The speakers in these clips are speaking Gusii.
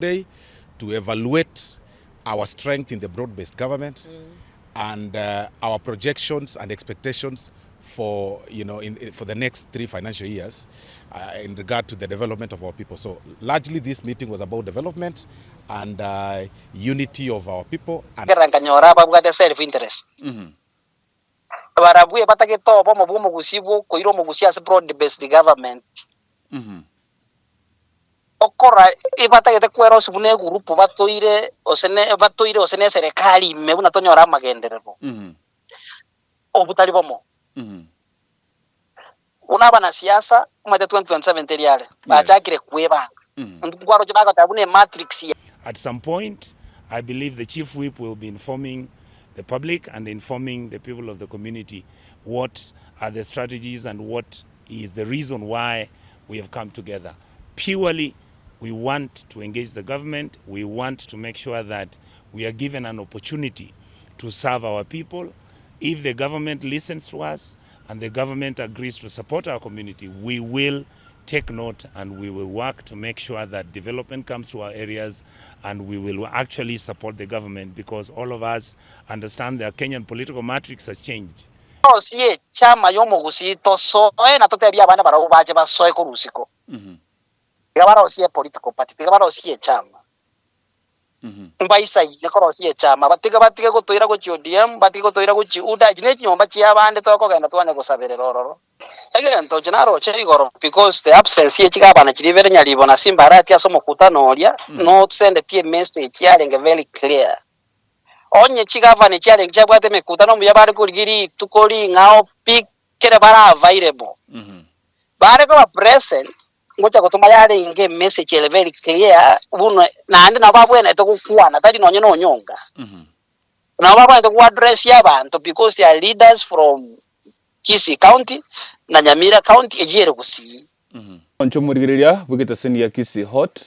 Day to evaluate our strength in the broad based government and our projections and expectations for you know in for the next 3 financial years in regard to the development of our people. So largely this meeting was about development and unity of our people and. Ekero nkanyora ababwate self interest, barabwo ebatagete obomo bw'omogusii bw'okoira omogusii ase broad based government. Okora ebatagete kwerosia buna egurupu batoire gose ne batoire gose ne eserekari ime buna tonyore amagenderero. Obwo tari bomo. Buna abanasiasa omanyete 2027 teri are, bachakire kwebanga. Nkwaroche bagoteba buna ematrix ya. At some point I believe the chief whip will be informing the public and informing the people of the community what are the strategies and what is the reason why we have come together. Purely we want to engage the government, we want to make sure that we are given an opportunity to serve our people. If the government listens to us and the government agrees to support our community, we will take note and we will work to make sure that development comes to our areas and we will actually support the government because all of us understand the Kenyan political matrix has changed. Tosie echama y'omogusii tosoe na totebie abande barabwo bache basoe korwa isiko. Tiga barosie epolitical party, tiga barosie echama. Mbaisaine korosia echama, batige batige gotoira gochia ODM, batige gotoira gochia UDA, echi ne chinyomba chiabande tokogenda twanya gosaberera ororo. Egento inche naroche igoro because the absence ye chigabana chiria ibere Nyaribo na Simba Arati ase omokutano oria, nosendetie emessage yarenge very clear. Onye chigavana chiarenge chiabwate emekutano mbuya bare korigia rituko ring'ao pi kere bare available, bare koba present ngocha gotoma yarenge emessage ere very clear buna naende nabo babwenerete gokwana tari nonye na onyonga. Nabo babwenerete go address abanto because they are leaders from Kisii County na Nyamira County eyio ere Gusii. Inche omorigereria bw'egeteseni gia Kisii Hot,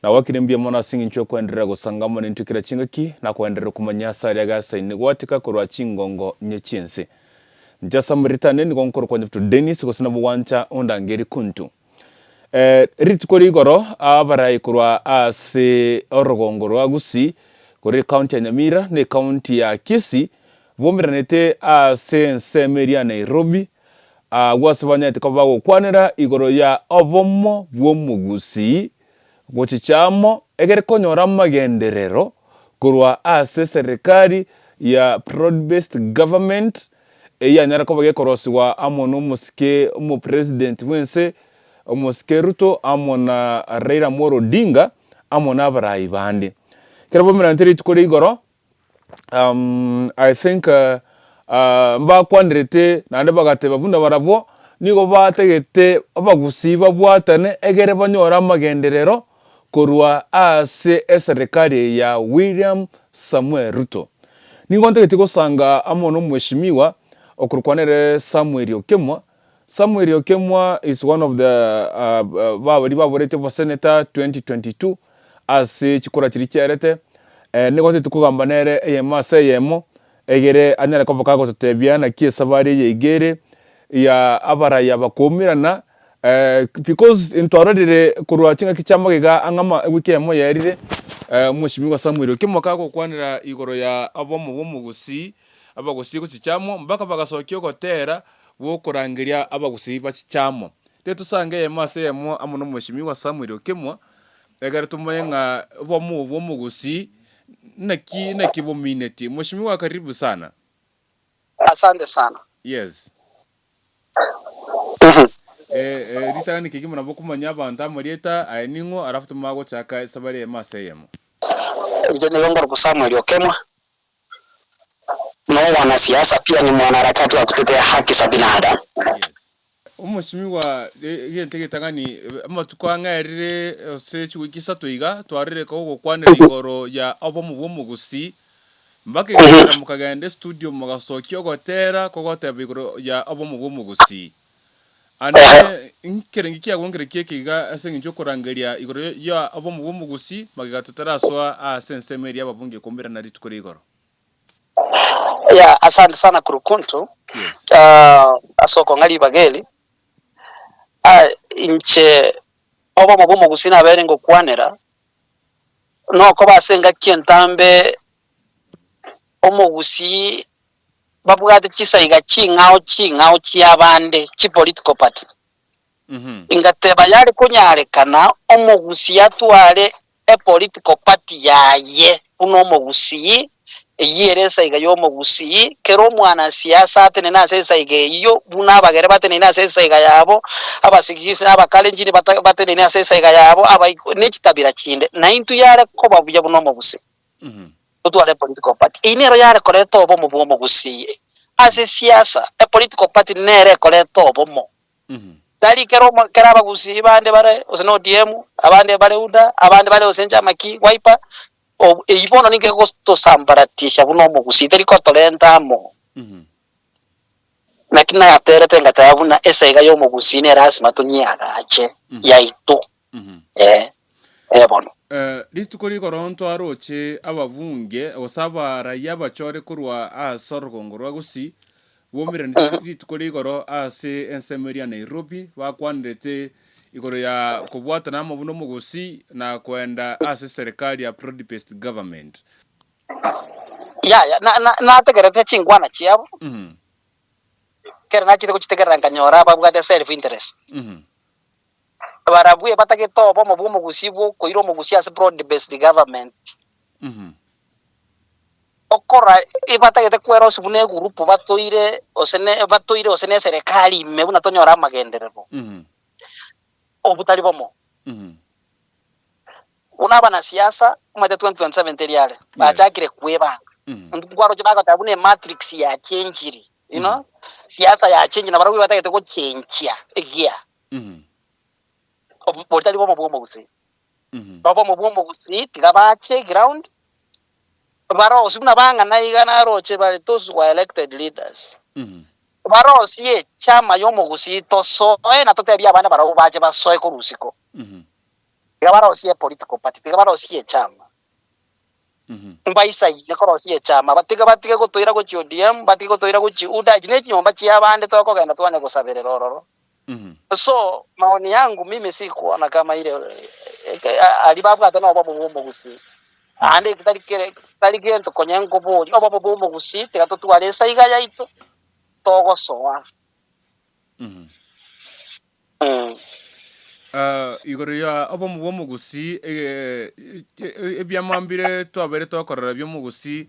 nagwakire mbuya mono ase engencho y'okoenderera gosanga amo naintwe kera chingaki, na koenderera komanya ase aria agasaine goatika korwa chingongo nye chi'ense. Inche ase amarieta ane nigo nkorokwa Nyabuto Dennis gose nabo gwancha ondangerie Kuntu. Eh, rituko rigoro abarai korwa ase orogongo rwa Gusii korwa ekaunti ya Nyamira na ekaunti ya Kisii bomeranete ase ensemo eria ya Nairobi Agwo ase banyarete koba bagokwanera igoro ya obomo bw'omogusii gochicha amo egere konyora amagenderero korwa ase eserekari ya Broad Based Government eyanyara koba gekorosigwa amo nomosike omopresident bwense omosike Ruto amo na Raila Amolo Odinga amo nabarai bande. Ekero bomeranete rituko ria igoro I think mbakwanerete naende bagateba buna barabwo nigo batagete abagusii babwatane egere banyore amagenderero korwa ase eserekari ya William Samoei Ruto. Nigo ntagete gosanga amo na omweshimiwa okorokwa nere Samuel Okemwa, Samuel Okemwa is one of the baria baborete obosenator 2022 ase chikura chiria chiarete, nigo tocheti kogamba nere eyemo ase eyemo, egere anyare koba kagototebia naki esabari eye iga ere, ya abarai aba koumerana, because ntwarorire korwa chingaki chia magega ang'e ama ewiki eyemo yaerire, omweshimiwa Samuel Okemwa kagokwanera igoro ya obomo bwa omogusii, abagusii gochicha amo, mpaka bagasokia ogotera gwokorangeria abagusii bachiche amo. Tiga tosange eyemo ase eyemo amo nomweshimiwa Samuel Okemwa, ekero tomanye ng'a obomo obo bw'omogusii naki naki bominetie. Mweshimiwa karibu sana. Asante sana. Yes. Eh, eh, ritang'ani kegima nabo okomanya abanto amarieta aye ning'o alafu tomanye gochaka esabari eyemo ase eyemo. Inche nigo nkorokwa Samuel Okemwa. No mwanasiasa pia ni mwanaharakati wa kutetea haki za binadamu. Yes. Omosimigwa egento egetang'ani amatuko ang'e aerire ase chiwiki isato iga twarire kogokwanera igoro ya obomo bw'omogusii mpaka egekera mokagenda estudio mogasokia ogotera kogoteba igoro ya obomo bw'omogusii. Ande nkerenge kiago nkere kieke iga ase eng'encho yokorangeria igoro ya obomo bw'omogusii magega totarasoa ase ensemo eria ababunge koumerana rituko ria igoro. Yeah, asante sana Kurukuntu. Yes. Uh, ase okong'a ribaga eri uh, inche obomo bw'omogusii nabere ngokwanera. Nokoba ase engaki entambe omogusii babwate chisaiga ching'ao ching'ao chi'abande, chipolitical party. Ingateba yare konyarekana omogusii atware epolitical party yaye buna omogusii, eyio ere esaiga y'omogusii, kera omwanasiasa atenene ase esaiga eyio buna abagere bateneine ase esaiga yabo, abasigisi na abakalenjini bateneine ase esaiga yabo, abaiko ne chikabira chinde. Naintwe yare koba buya buna omogusii. Totware epolitical party. Eyio nero yare koreta obomo bw'omogusii ase siasa, epolitical party nere ekoreta obomo. Tari kera omo kera abagusii bande bare gose na ODM, abande bare UDA, abande bare gose nchama ki, Wiper, ob eyio bono nigo egotosambaratisha buna omogusii, teri kotorenta amo. Naki nayaterete ngateba buna esaiga y'omogusii ne lasima tonyeagache yaito, eh, eh bono. Rituko rigoro ntwaroche ababunge gose abaraia abachore korwa ase orogongo rwa Gusii Baumerane rituko rigoro ase ensemo eria Nairobi, bakwanerete igoro ya kobwatana amo buna omogusii na koenda ase serikali ya Broad Based Government. Yaya, na, na, nategererete chinkwana chiabo, ekero nachete gochitegerera nkanyora babwate self interest. Barabwo ebatagete obomo bw'omogusii bw'okoira omogusii ase Broad Based Government. Okora ebatagete kwerosia buna egurupu batoire gose ne batoire gose ne eserekari ime buna tonyore amagenderero. Obwo tari bomo. Buna abanasiasa omanyete 2027 teri are, bachakire kwebanga. Nkwaroche bagoteba buna ematrix yachenchiri, you know, siasa yachenchiri nabarabwo ebatagete gochenchia egear. Obo tari bomo bw'omogusii. Obomo bw'omogusii tiga bache eground, barosie buna bang'ana iga naroche bare those were elected leaders. Barosie echama y'omogusii tosoe na totebie abana barabwo bache basoe korwa isiko. Tiga barosie epolitical party, tiga barosie echama. Mbaisaine korosia echama, batige batige gotoira gochia ODM, batige gotoira gochia UDA, echi ne chinyomba chi'abande tokogenda twanya gosaberera ororo. So maoni yangu mimi sikuona kama ile aria babwate na obomo bwa omogusii, naende tari kere tari gento konya nkoboria, obomo bwa omogusii tiga totware esaiga yaito togosoa. Igoro ya obomo bw'omogusii, ebiama mbire twabeire tokorora bi'omogusii,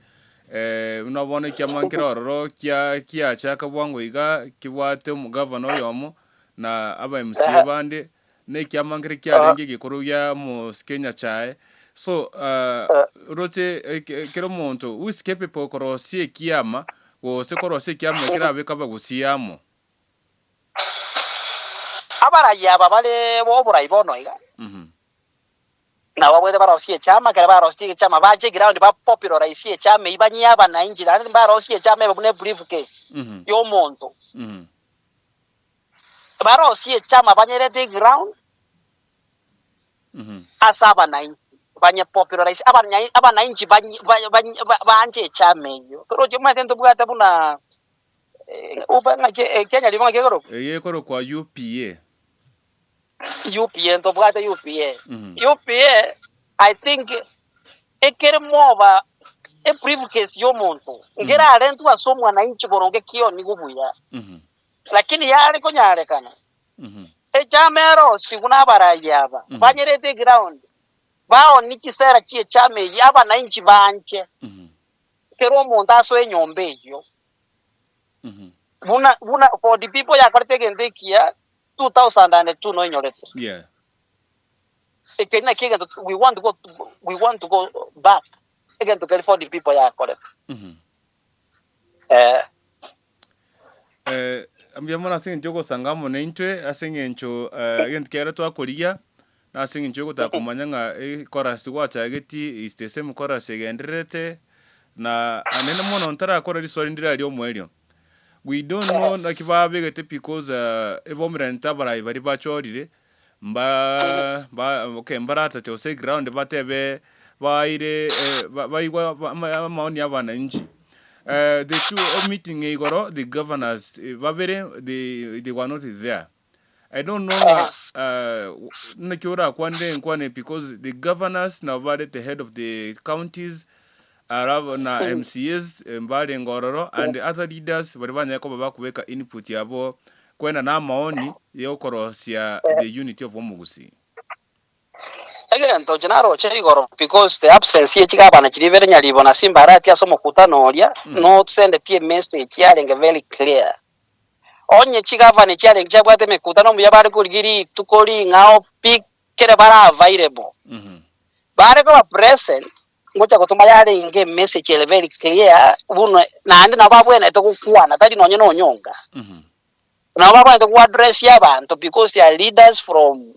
buna bono ekiama nkere ororo kia kiachaka bwango iga, kebwate omogavana oyomo, na aba MCA bande, na ekiama nkere kiarenge egekoro gia omosike Nyachae. So, roche kera omonto who is capable korosia ekiama, gose korosia ekiama kerabeke abagusii amo. Abarai aba bare b'oborai bono iga, nabo babwate barosie echama, ekero barosetie echama bache eground bapopularisie echama eyio banyie abanainchi naende mbarosie echama ebe buna ebriefcase y'omonto. Barosie echama banyerete eground ase abanainchi banyepopularisie abanainchi baanche echama eyio. Torochi omanyete ntobwate buna Upa ng'aki Kenya ribo ng'aki ekorokwa? Eye ekorokwa UPA. UPA ntobwate UPA. UPA I think ekere moba e briefcase ya omonto nkerarentwe ase omwananchi boronge kionigo buya. Lakini yare konyarekana echama erosigwe na abarai aba banyerete eground baonie chisera chie echama eyio abananchi banche. Kera omonto asoe enyomba eyio. Buna buna for the people yakorete egento ekiya 2002 noinyorete. Yeah. Ekeri nakio egento we want to go we want to go back egento keri for the people yakorete. Eh. Eh, mbuya mono ase eng'encho yogosanga amo naintwe, ase eng'encho eh, egento kiaye twakorigia, na ase eng'encho yogotaka komanya ng'a ekorasi gwachageti is the same korasi egendererete, na naende mono ntarakora riswali ndire aria omoerio, we don't know naki babegete because ebomeranete abarai baria bachorire, mba mba okay mbaratache gose eground batebe baire baigwe amaoni ya abananchi. The two meeting igoro the governors babere they were not there. I don't know ng'a naki orakwanere enkwana eye because the governors nabo bare the head of the counties arabo na MCAs mbarenge ororo and other leaders baria banyare koba bakobeka input yabo kwena na amaoni ya okorosia the unity of omogusii. Egento inche naroche igoro because the absence ye chigabana chiria ibere Nyaribo na Simba Arati ase omokutano oria nosendetie emessage yarenge very clear. Onye chigavana chiarenge chiabwate emekutano mbuya bare korigia rituko ring'ao pi kere bare available. Bare koba present ngocha gotoma yarenge emessage ere very clear buna naende nabo babwenerete gokwana tari nonye na onyonga. Nabo babwenerete go address abanto because they are leaders from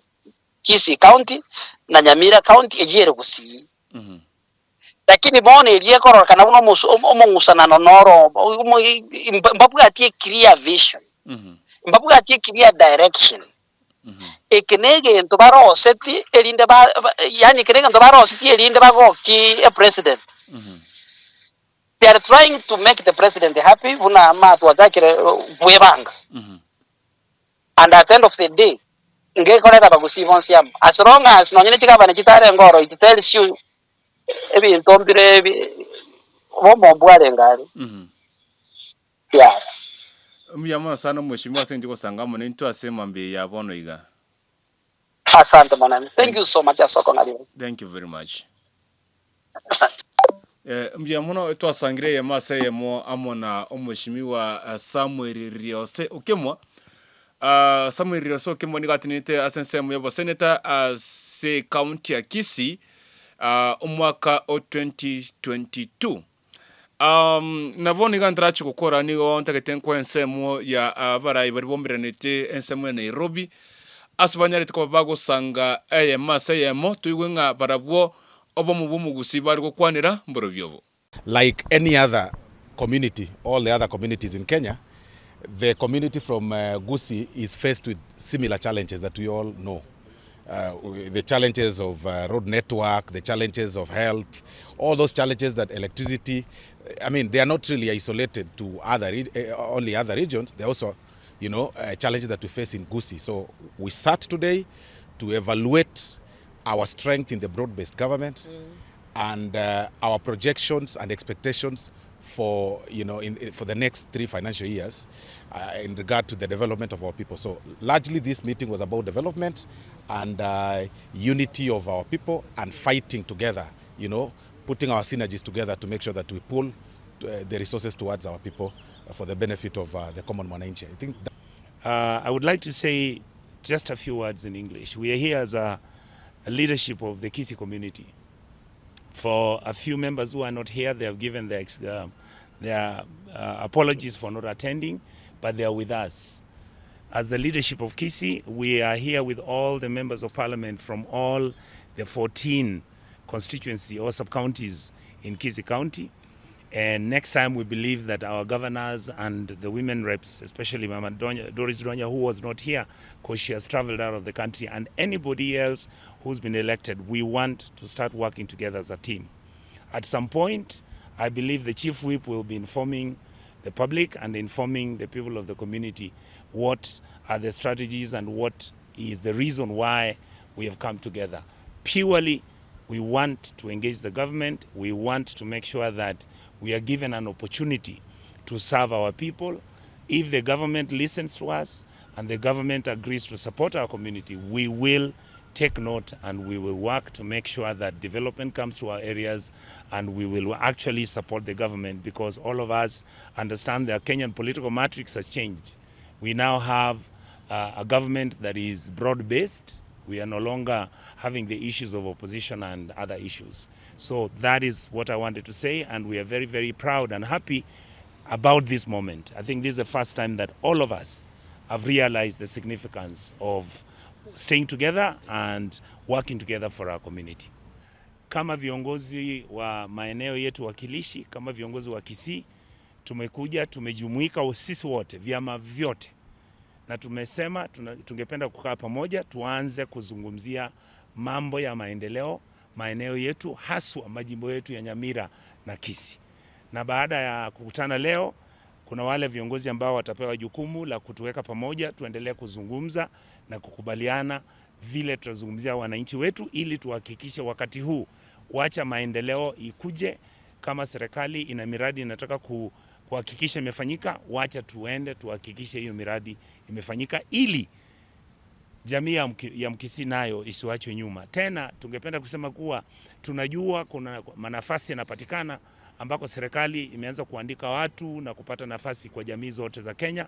Kisii County na Nyamira County eyio ere Gusii. Lakini bono eria ekororekana buna omosu omong'usanano noro mbabwati e clear vision, mbabwati e clear direction. Eke na egento baroseti erinde ba yaani eke na egento baroseti erinde bagokie e president. They are trying to make the president happy buna matwachakire bwebanga. And at the end of the day, ngekorera abagusii bonsi amo. As long as nonye ne chigavana chitarenge oro it tells you ebinto mbire ebi bomo mbwarenge are. Yeah. Mbuya mono sana omweshimiwa ase eng'encho gosanga amo naintwe ase emambia eye ya bono iga. Asante monene. Thank you so much ase okong'a ribaga. Thank you very much. Asante. Mbuya mono twasangire eyemo ase eyemo amo na omweshimiwa Samuel Riose Okemwa. Samuel Riose Okemwa nigo atenenete ase ensemo y'oboseneta ase ecounty ya Kisii omwaka o 2022. Na bono iga ntarache gokora nigo ntagete nkoe ensemo ya abarai baria bomeranete ensemo ya Nairobi ase banyarete koba bagosanga eyemo ase eyemo toigwe ng'a barabwo Obomo bw'omogusii bare gokwanera mborobio obo. Like any other community, all the other communities in Kenya, the community from Gusii is faced with similar challenges that we all know. The challenges of road network, the challenges of health, all those challenges that electricity, I mean, they are not really isolated to other, only other regions, they also, you know, challenges that we face in Gusii. So we sat today to evaluate our strength in the broad-based government and our projections and expectations for, you know, for the next 3 financial years in regard to the development of our people. So largely this meeting was about development and unity of our people and fighting together, you know, putting our synergies together to make sure that we pull the resources towards our people for the benefit of the common mwananchi. I think that I would like to say just a few words in English. We are here as a leadership of the Kisii community. For a few members who are not here, they have given their, their apologies for not attending, but they are with us. As the leadership of Kisii, we are here with all the members of parliament from all the 14 constituency or sub-counties in Kisii County. And next time we believe that our governors and the women reps, especially Mama Donya, Doris Donya, who was not here because she has traveled out of the country, and anybody else who's been elected, we want to start working together as a team. At some point, I believe the chief whip will be informing the public and informing the people of the community what are the strategies and what is the reason why we have come together. Purely we want to engage the government. We want to make sure that we are given an opportunity to serve our people. If the government listens to us and the government agrees to support our community, we will take note and we will work to make sure that development comes to our areas, and we will actually support the government, because all of us understand the Kenyan political matrix has changed. We now have a government that is broad-based. We are no longer having the issues of opposition and other issues. So that is what I wanted to say, and we are very, very proud and happy about this moment. I think this is the first time that all of us have realized the significance of staying together and working together for our community. Kama viongozi wa maeneo yetu wakilishi, kama viongozi wa Kisii, tumekuja tumejumuika sisi wote vyama vyote na tumesema tungependa kukaa pamoja tuanze kuzungumzia mambo ya maendeleo maeneo yetu haswa majimbo yetu ya Nyamira na Kisii. Na baada ya kukutana leo, kuna wale viongozi ambao watapewa jukumu la kutuweka pamoja tuendelee kuzungumza na kukubaliana vile tutazungumzia wananchi wetu ili tuhakikishe wakati huu wacha maendeleo ikuje. Kama serikali ina miradi inataka kuhakikisha imefanyika, wacha tuende tuhakikishe hiyo miradi imefanyika ili jamii ya Mkisii nayo isiwachwe nyuma. Tena tungependa kusema kuwa tunajua kuna manafasi yanapatikana ambako serikali imeanza kuandika watu na kupata nafasi kwa jamii zote za Kenya.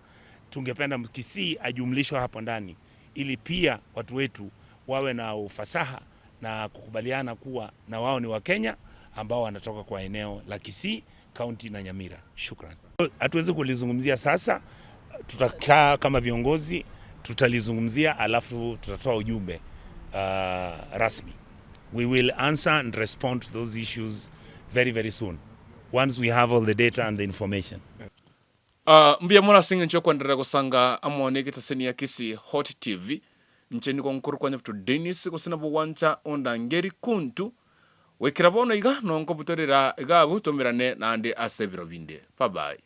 Tungependa Mkisii ajumlishwe hapo ndani ili pia watu wetu wawe na ufasaha na kukubaliana kuwa na wao ni Wakenya ambao wanatoka kwa eneo la Kisii kaunti na Nyamira. Shukran. Hatuwezi kulizungumzia sasa, tutakaa kama viongozi tutalizungumzia, alafu tutatoa ujumbe rasmi. We will answer and respond to those issues very very soon once we have all the data and the information. Ah, mbuya mono ase eng'encho y'okoenderera gosanga amo negetaseni ya Kisii Hot TV. Inche nigo nkorokwa Nyabuto Dennis, gose nabo gwancha ondangeri kuntu. Goikera bono iga nonkobutorera iga abwo tomerane naende ase ebiro binde. Bye bye.